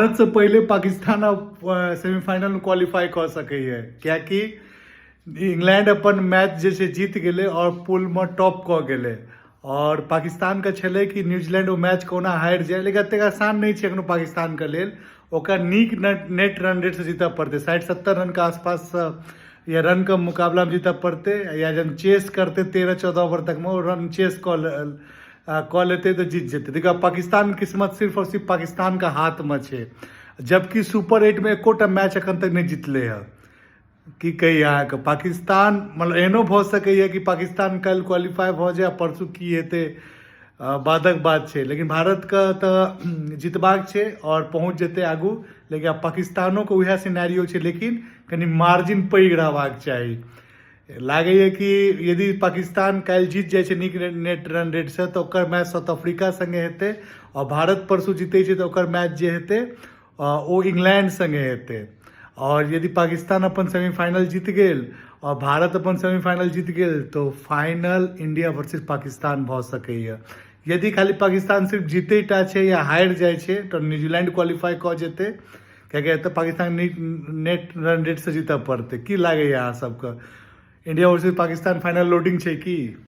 भारत से पहिले पाकिस्तान अब सेमीफाइनल में क्वालिफाई कऽ सकैए, कियाकि इंग्लैंड अपन मैच जे छै जीत गेलै आओर पुलमे टॉप कऽ गेलै। आओर पाकिस्तानके छलै कि न्यूजीलैंड ओ मैच कोना हारि जाय, लेकिन एतेक आसान नहि छै एखनो पाकिस्तानके लेल। ओकरा नीक नेट रन रेटसँ जीतऽ पड़तै, 60-70 रनके आसपाससँ या रनके मुकाबलामे जीतऽ पड़तै, या जब चेस करतै 13-14 ओवर तकमे ओ रन चेस कऽ लेतै तऽ जीत जेतै। देखियौ, पाकिस्तान किस्मत सिर्फ आओर सिर्फ पाकिस्तानके हाथमे छै, जबकि सुपर एटमे एकोटा मैच एखन तक नहि जीतलै हँ। की कही अहाँके, पाकिस्तान मतलब एहनो भऽ सकैए कि पाकिस्तान काल्हि क्वालिफाइ भऽ जाय, परसू की हेतै बादक बात छै। लेकिन भारतके तऽ जितबाक छै आओर पहुँच जेतै आगू। लेकिन आब पाकिस्तानोके उएह सिनेरियो छै, लेकिन कनि मार्जिन पैघ रहबाक चाही। लागैए कि यदि पाकिस्तान काल्हि जीत जाइ छै नीक नेट रन रेटसँ तऽ ओकर मैच साउथ अफ्रीका सङ्गे हेतै, आओर भारत परसू जीतै छै तऽ ओकर मैच जे हेतै ओ इंग्लैंड सङ्गे हेतै। आओर यदि पाकिस्तान अपन सेमीफाइनल जीत गेल आओर भारत अपन सेमीफाइनल जीत गेल तऽ फाइनल इंडिया वर्सेस पाकिस्तान भऽ सकैए। यदि खाली पाकिस्तान सिर्फ जीतै टा छै या हारि जाइ छै तऽ न्यूजीलैंड क्वालिफाई कऽ जेतै, कियाकि एतऽ पाकिस्तान नीक नेट रन रेटसँ जीतऽ पड़तै। की लागैए अहाँ सबके, India versus Pakistan final loading छै की?